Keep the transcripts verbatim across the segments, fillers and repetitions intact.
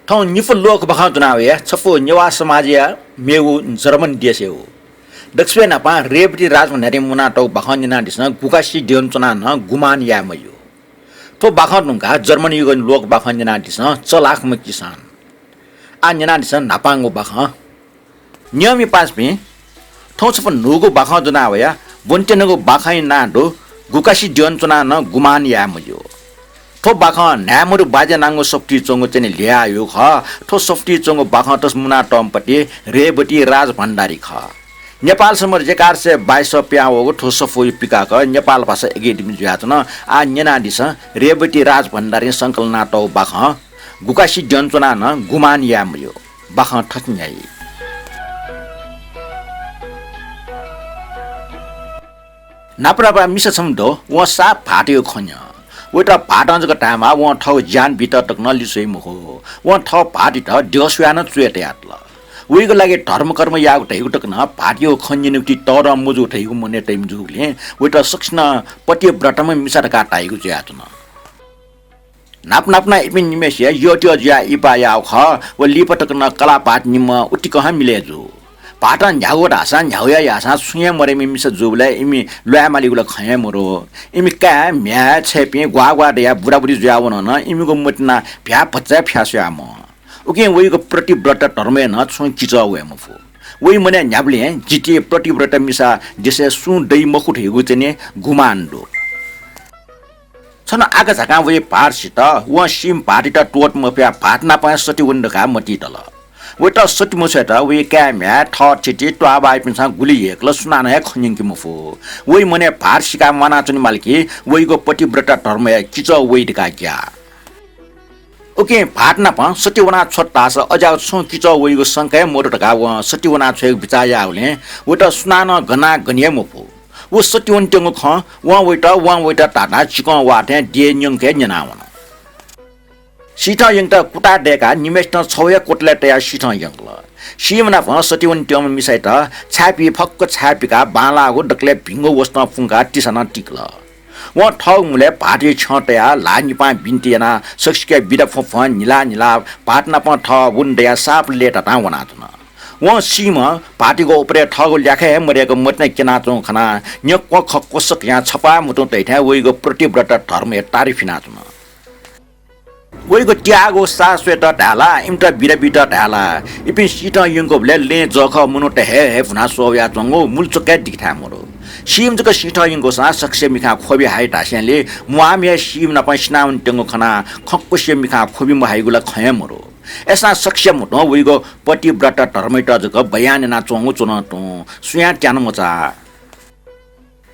थौं निपु लोक बाखं दुना वया छपु नेवाः समाजया मेगु जर्मन देशय् वु। दक्वस्वये न्हापां रेवती राजभण्डारीं मुनातःगु बाखं न्यनादिसँ गुकासी द्यन च्वनाः नं गुमान याये मज्यू। थ्व बाखं धुंकाः जर्मनीगु लोक बाखं न्यनादिसँ चलाखम्ह किसान। आः न्यनादिसँ न्हापांगु बाखं। नियमि पासापिं, थौं छपु न्हूगु बाखं दुना वया ब्वनेत्यनागु बाखंया नां दु गुकासी द्यन च्वनाः नं गुमान याये मज्यू। थ्व बाखं न्हाय्मरु बाज्या नांगु सफुतिइ च्वंगु च्यने ल्ह्ययाः यू खः। थ्व सफुतिइ च्वंगु बाखं तस मुनातःम्ह पति रेवती राजभण्डारी खः। नेपाल सम्बत एघार सय बाइस पिहां वःगु थ्व सफू पिकाक नेपाल भाषा एकेडेमी जुयाच्वन। आः न्यनादिसँ रेवती राजभण्डारीं संकलन यानातःगु बाखं गुकासी द्यन च्वनाः नं गुमान याये मज्यू। बाखं थथे न्ह्याइ। न्हापा न्हापा मिसा छम्ह दु, वं साप भाःतयागु खँ न्यं। वयात भाःतं जक धायेमाः, वं थःगु ज्यान बीत तक नं लिसे याइ मखु। वं थः भाःतयात द्यः स्वयाः नं च्वय् तयातल। वयागु लागि धर्मकर्म यायेगु धइगु तक नं भाःतयागु खँ न्यनेगुति तःधं मजू धइगु मनय् तइम्ह जूगुलिं वयात सकसिनं पतिव्रताम्ह मिसा धकाः धाइगु जुयाच्वन। न्हापा न्हापा नं इपिं निम्हय्सिया यःत्यः जुयाः इहिपाः याःगु खः। व लिपा तक नं कलाः भाःत निम्ह उतिकं हे मिलय् जू। भाःतं न्ह्यागु धाःसां, न्ह्यागु हे याःसां छुं हे मदइम्ह मिसा जूबलय् इमि ल्वाये मालीगु ला खँ हे मदु। इमि काय्, म्ह्याय्, छय्‌पिं ग्वाः ग्वाः दयाः बुराबुरी जुयावन नं इमिगु मतिइ नं भ्याः भचा हे फ्याः स्वयामवं। उकिं वयागु पतिव्रता धर्मय् नं छुं किचः वये मफु। वइ मनय् न्ह्याबलें जिति पतिव्रता मिसा देशय् सुं दइ मखु धइगु च्यने गुमान दु। छन्हु आकाझाकां वइ भाःत सित। वं सीम्ह भाःतयात त्वःते मफयाः भाःत नाप हे सती वने धकाः मतिइ तल। वयात सती मछ्वयेत वइ काय् म्ह्याय्, थः थिति, त्वाःबाःयापिन्सं गुलि यय्‌कल सुनानं हे खँ न्यंके मफु। वइ मनय् भाःत सिकाः म्वानाच्वने माल कि वइगु पतिव्रता धर्मय् किचः वइ धकाः ग्याः। उकिं भाःत नाप सती वनाछ्वत धाःसा अज्याःगु छुं किचः वइगु संका हे मदु धकाः वं सती वनाछ्वयेगु बिचाः याःगुलिं वयात सुनानं गनागनि हे मफु। व सती वनेत्यंगु खँ वं वइत, वं वइत धाधां चिकं वाः थें द्यः न्यंक हे न्यनावन। सीथं यंकेत कुता दय्‌काः निम्हय्‌सितं छगू हे कोतलय् तयाः सीथं यंकल। सीम्ह नाप सती वनेत्यंम्ह मिसायात छाय्‌पी फक्व छाय् पिकाः बांलाःगु दकलय् भिंगु वसतं पुंकाः तिसा नं तिकल। वं थःगु मुलय् भाःतया छ्यं तयाः ल्हाः निपां बिन्ति यानाः सकसिके बिदा फ्वंफ्वं न्हिला न्हिला भाःत नाप थः वने दयाः साप लय्‌तातां वनाच्वन। वं सीम्ह भाःतयागु उपरय् थःगु ल्याखय् हे मदय्‌क मतिना क्यनाच्वंगु खनाः न्यक्वं खक्व सकयां छपाः मुतुं तइथें वइगु पतिव्रता धर्मया तारिफ यानाच्वन। वइगु त्यागया साहसयात धाये ला, इमित बिदा बीत धाये ला, इपिं सीथं यंकूबलय् लँय् जःखः मनूत हय्‌हय् भुनाः स्वः वयाच्वंगु मुलचुक्क हे दिकेथाय् मदु। सीम्ह जक सीथं यंकूसां सकसिया मिखां ख्वबि हाइ धासेंलि म्वाःम्ह हे सीम्ह नाप सिनावनेत्यंगु खनाः खंक्वसिया मिखां ख्वबि महाइगु ला खँ हे मदु। अय्‌सां सकसिया म्हुतुं वइगु पतिव्रता धर्मयात जक बयान यानाच्वंगु च्वन तुं, सुयां त्यान मचाः।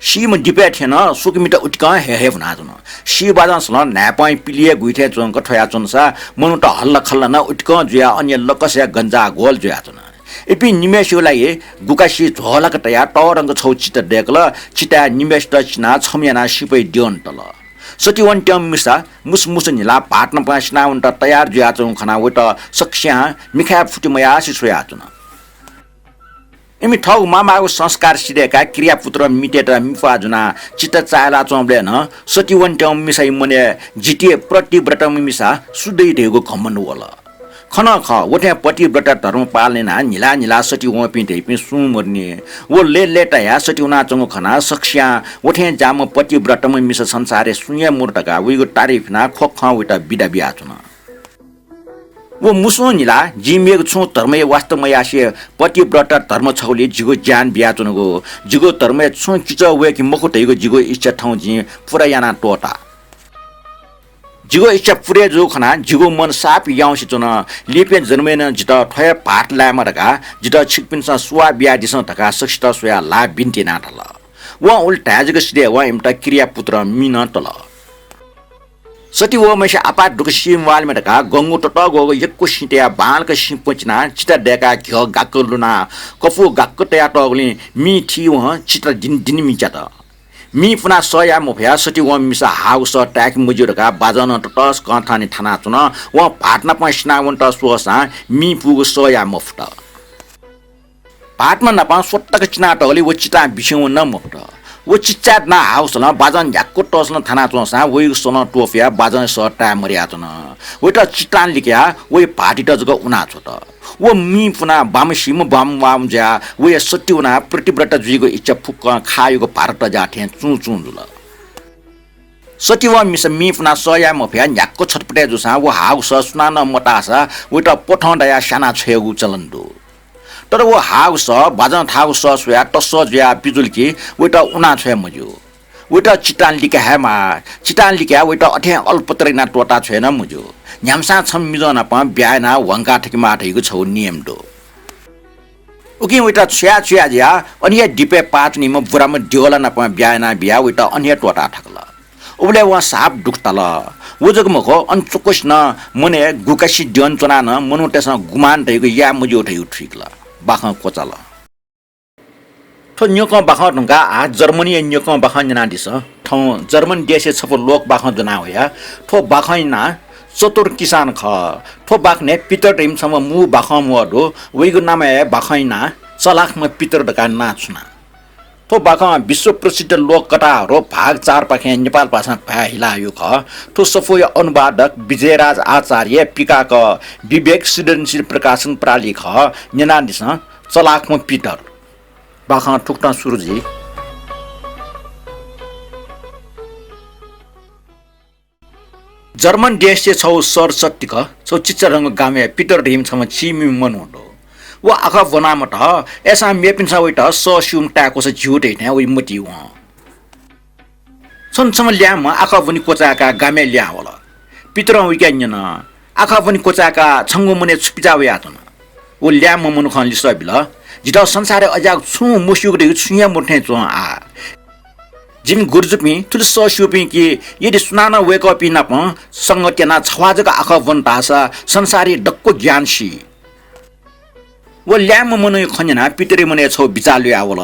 सीम्ह दिपय् थें नं सुकुमित उतिकं हय्‌हय् भुनाच्वन। सी बाजं सलं न्हाय्‌पं पिलिया गुइ थें च्वंक थ्वयाच्वंसा मनूत हल्लाखल्ला नं उतिकं जुयाः अन लकसया गन्जागोल जुयाच्वन। इपिं निम्हय्‌सिगु लागि गुकासी झ्वःलाक तयाः तःधंक छगू चिता दय्‌कल। चिताय् निम्हय्‌सित चिनाः छम्ह यानाः सिपाइँ द्यःने तल। सती वनेत्यंम्ह मिसा मुसु मुसु न्हिलाः भाःत नाप सिनावनेत तयार जुयाच्वंगु खनाः वइत सकसियां मिखाय् फुति मयासें स्वयाच्वन। इमि थःगु मांमाःगु संस्कार सिधय्‌काः किरियापुत्रं मितय्‌त मिप्वाः ज्वनाः चिता चाःहिलाच्वंबलय् नं सती वनेत्यंम्ह मिसाया मनय् जिति पतिव्रताम्ह मिसा सु दइ धइगु घमण्ड वल। खः नं खः, व थें पतिव्रता धर्म पालन यानाः न्हिलाः न्हिलाः सती वंपिं धइपिं सुं मदुनि। व लय्‌लय्‌तायाः सती वनाच्वंगु खनाः सकसियां व थें ज्याःम्ह पतिव्रताम्ह मिसा संसारय् सुं हे मदु धकाः वइगु तारिफ यानाः ख्वखं वइत बिदा बियाच्वन। व मुसुं न्हिलाः जिं मेगु छुं धर्मया वास्ता मयासें पतिव्रता धर्म छगुलिइ जिगु ज्यान बियाच्वनागु, जिगु धर्मय् छुं किचः वय्‌के मखु धइगु जिगु इच्छा थौं जिं पूरा याना त्वःता। जिगु इच्छा पूरा जूगु खनाः जिगु मन साप याउँसे च्वन। लिपा जन्मय् नं जितः थ्व हे भाःत लायेमा धकाः जितः छिकपिन्सं सुवाः बियादिसँ धकाः सकसित स्वयाः ल्हाः बिन्ति यानाः धाल। वं उलि धाये जक सिधय्‌वं इमित किरियापुत्रं मि नं तल। सती वःम्हय्‌सिया आपात दुःख सी म्वालेमा धकाः गंगु ततःग्वःगु यक्व सिँ तयाः बांलाक सिँ पचिनाः चिता दय्‌काः घ्यः गाक्क लुनाः कपू गाक्क तयातःगुलिं मिं थीवं चिता दिने दिने मिंच्यात। मिं पुनाः सह याये मफयाः सती वंम्ह मिसा हाःगु सः ताय्‌के मज्यू धकाः बाजं नं ततसकं थन थानाच्वन। वं भाःत नाप सिनावनेत स्वःसां मिं पूगु सह याये मफुत। भाःत नाप स्वत्तक चिनातःगुलिं व चितां बिस्युं वने नं मफुत। व चिच्चाय् दनाः हाःगु सलं बाजं न्ह्याक्व तःसलं थानाच्वंसां वइगु सलं त्वपुयाः बाजंया सः ताये मदयाच्वन। वइत चितां लिकयाः वइ भाःतित जक उनाछ्वत। व मिं पुनाः बाम्ह सीम्ह बाम्ह वाम्ह जुयाः वया सति वनाः पतिव्रता जुइगु इच्छा फुक्कं खाःयागु भाःत तज्याः थें चुं चुं जुल। सति वं मिसा मिं पुनाः सह याये मफयाः न्ह्याक्व छटपटय् जूसां व हाःगु सः सुनानं मताःसा वइत प्वथं दयाः स्यानाछ्वयेगु चलन दु। तर व हाःगु सः बाजं थाःगु सः स्वयाः तसः जुयाः बिजुल कि वइत उनाछ्वये मज्यू। वइत चितां लिका हे माः। चितां लिकयाः वइत अथें अलपत्र यानाः त्वःताछ्वये नं मज्यू। न्ह्याम्हसां छम्ह मिजं नाप ब्याहा यानाः ह्वंका थकेमाः धइगु छगू नियम दु। उकिं वइत छुया छुया जुयाः अन हे दिपय् पाः च्वनीम्ह बुराम्ह देवला नाप ब्याहा यानाबियाः वइत अन हे त्वःता थकल। उबलय् वं साप दुःख ताल। व जक मखु, अन चुक्वसिनं मनय् गुकासि द्यन च्वनाः नं मनूतय्सं गुमान धइगु याये मज्यू धइगु थुइकल। बाखं क्वचाल। थ्व न्यकं बाखं धुंकाः आः जर्मनीया न्यकं बाखं न्यनादिसँ। थौं जर्मन देशय् छपु लोक बाखं ज्वना वया। थ्व बाखंया नां चतुर किसान खः। थ्व बाखनय् पितर धइम्ह छम्ह मू बाखं म्वः दु। वइगु नामय् हे बाखंया नां चलाखम्ह पितर धकाः नां छुना। थ्व बाखं विश्व प्रसिद्ध लोककथाहरू भाग चार पाखें नेपाल भाषां भाय् हिलाहयागु खः। थ्व सफूया अनुवादक विजयराज आचार्य, पिकाक विवेक सृजनशील प्रकाशन प्रालि खः। न्यनादिसँ, चलाखम्ह पितर। बाखं थुकथं सुरु जुइ। जर्मन देशय् छगू शहर सत्तिक छगू चिचाधंगु गामय् पितर धइम्ह छम्ह चीमिम्ह मनू दु। व आखः ब्वनामत, अय्सां मेपिन्सं वइत सः स्यूम्ह ताय्क्वसा झिउ धइथें वइ मतिइ वं। छन्हु छम्ह ल्याय्म्ह आखः ब्वने क्वचाय्काः गामय् लिहां वल। पितरं वयाके न्यन, आखः ब्वने क्वचाय्काः छंगु मनय् छु बिचाः वयाच्वन? व ल्याय्म्ह मनुखं लिसः बिल, जितः संसारय् अज्याःगु छुं मस्यूगु धइगु छुं हे मदु थें च्वं आः। जिमि गुरुजुपिं थुलि सः स्यूपिं कि यदि सुनानं वय्कःपिं नाप संगत यानाः छवाः जक आखः ब्वन धाःसा संसारया दक्व ज्ञान सी। व ल्याय्म्ह मनूया खँ न्यनाः पितरया मनय् छगू बिचाः लुयावल।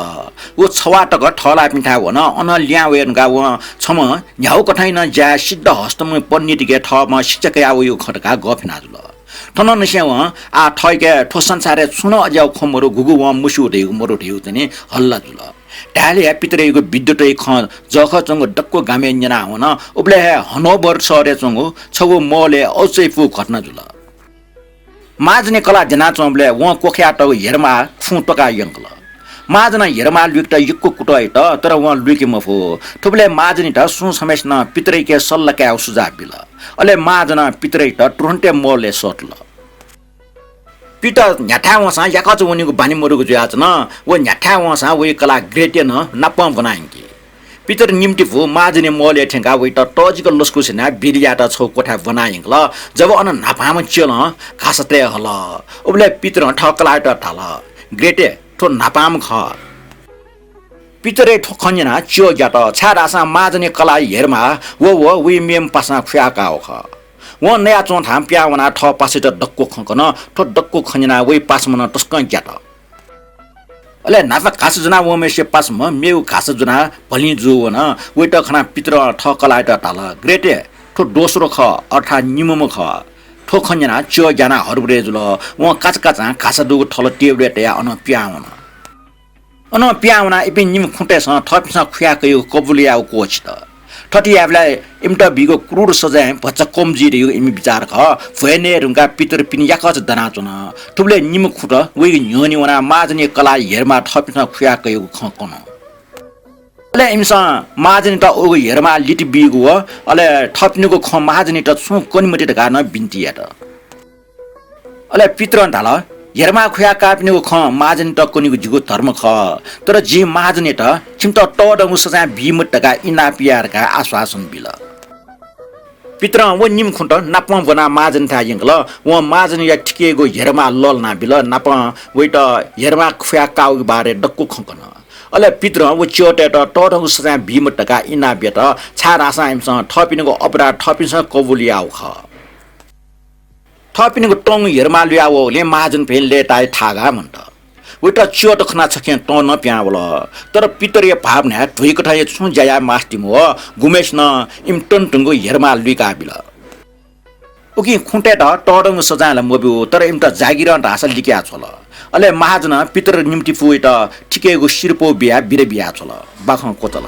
व छवाः तक थःलाःपिन्थाय् वन। अनं लिहां वये धुंकाः वं छम्ह न्ह्यागु कथंयानं ज्या याः सिद्धहस्तम्ह पण्डितयाके थःम्हं शिक्षा कयावइगु खँ धकाः गःफिना जुल। थनंनिसें वं आः थःयाके थ्व संसारय् छुं नं अज्याःगु खँ मदु, गुगु वं मस्यू धइगु मदु धइगु चाहिँ नि हल्ला जुल। धाय्‌ले हे पितरयागु विद्वतया खँ जःखः च्वंगु दक्व गामय् न्यना वन। उबलय् हे हनोभर शहरय् च्वंगु छगू महलय् अजूचायापुगु घटना जुल। महाजनया कलाः द्यनाच्वंबलय् वं क्वखायातःगु हेरमाः खुं त्वकाः यंकल। महाजनं हेरमाः लुइकेत यक्व कुतः यात, तर वं लुइके मफु। थुबलय् महाजनयात सुं छम्हय्‌सिनं पितरयाके सल्लाह कायेगु सुझाव बिल। अले महाजनं पितरयात तुरुन्त हे महलय् सःतल। पितर न्ह्याथाय् वंसां याकःचा वनीगु बानी मदुगु जुयाच्वन। व न्ह्याथाय् वंसां वया कलाः ग्रेटे नं नापं ब्वना यंकी। पितर निम्तिपु महाजनया महलय् थ्यंकाः वयात तःजिक लसकुस यानाः बिल यायेत छगू क्वथाय् ब्वना यंकल। जब अन न्हापांम्ह च्यलं घासा तये हल, उबलय् पितरं थः कलाःयात धाल, "ग्रेटे, थ्व न्हापांम्ह खः।" पितरया थ्व खँ न्यनाः च्यः ग्यात, छाय्धाःसा महाजनया कलाःया हेरमाः व व वया मेम्ह पासां खुया काःगु खः। वं नयाच्वंथाय् पिहां वनाः थः पासायात दक्व खँ कन। थ्व दक्व खँ न्यनाः वया पासाम्ह नं तसकं ग्यात। अले न्हापा घासा ज्वना वंम्हय्सिया पासाम्ह मेगु घासा ज्वनाः भलिं जू वन। वयात खनाः पितरं थः कलाःयात धाल, "ग्रेटे, थ्व दोस्रो खः, अर्थात् निम्हम्ह खः।" थ्व खँ न्यनाः च्यः ग्यानाः हरबरय् जुल। वं काचाकाचां घासा दुगु थल टेबुलय् तयाः अनं पिहां वन। अनं पिहां वनाः इपिं निम्ह खुँतय्सं थःपिन्सं खुया कयागु कबुल यायेगु क्वःछित। थथे यायेबलय् इमित बीगु क्रूर सजाँय भचा कम जुइ धइगु इमि बिचाः खः। भ्वय् नये धुंकाः पितर पिने याकःचा दनाच्वन। थुबलय् निम्ह खुँत वइगु न्ह्यःने वनाः महाजनया कलाःया हेरमाः थःपिन्सं खुया कयागु खँ कन। अले इमिसं महाजनयात वःगु हेरमाः लित बीगु व अले थःपिनिगु खँ महाजनयात छुं कने मते धकाः नं बिन्ति यात। अले पितरं धाल, "हेरमाः खुया काःपिनिगु खँ महाजनयात कनेगु जिगु धर्म खः, तर जिं महाजनयात छिमित तःधंगु सजाँय बी मते धकाः इनाप याये" धकाः आश्वासन बिल। पितरं व निम्ह खुँत नापं ब्वनाः महाजनथाय् यंकल। वं महाजनया थिकेगु हेरमाः लःल्हाना बिल, नापं वयात हेरमाः खुया काःगु बारे दक्व खँ कन। अले पितरं व च्यःतय्त तःधंगु सजाँय बी मते धकाः इनाप यात, छाय्धाःसा इमिसं थःपिनिगु अपराध थःपिन्सं कबुल याःगु खः। थःपिनिगु तंगु हेरमाः लुया वःगुलिं महाजनपिं लय्ताः थाःगाः मन्त। वयात च्यःत खनाः छखें तं नं पिहां वल। तर पितरया भावनाय् धुइकथंया छुं ज्या याये मास्ति मवः, गुम्हय्सिनं इमि तनेधुंगु हेरमाः लुइका बिल। उकिं खुँतय्त तःधंगु सजाँय ला मब्यू, तर इमित जागिरं धाःसा लिकया छ्वल। अले महाजनं पितर निम्तिपुइत थिकय्गु सिरपौ बियाः बिदा बिया छ्वल। बाखं क्वचल।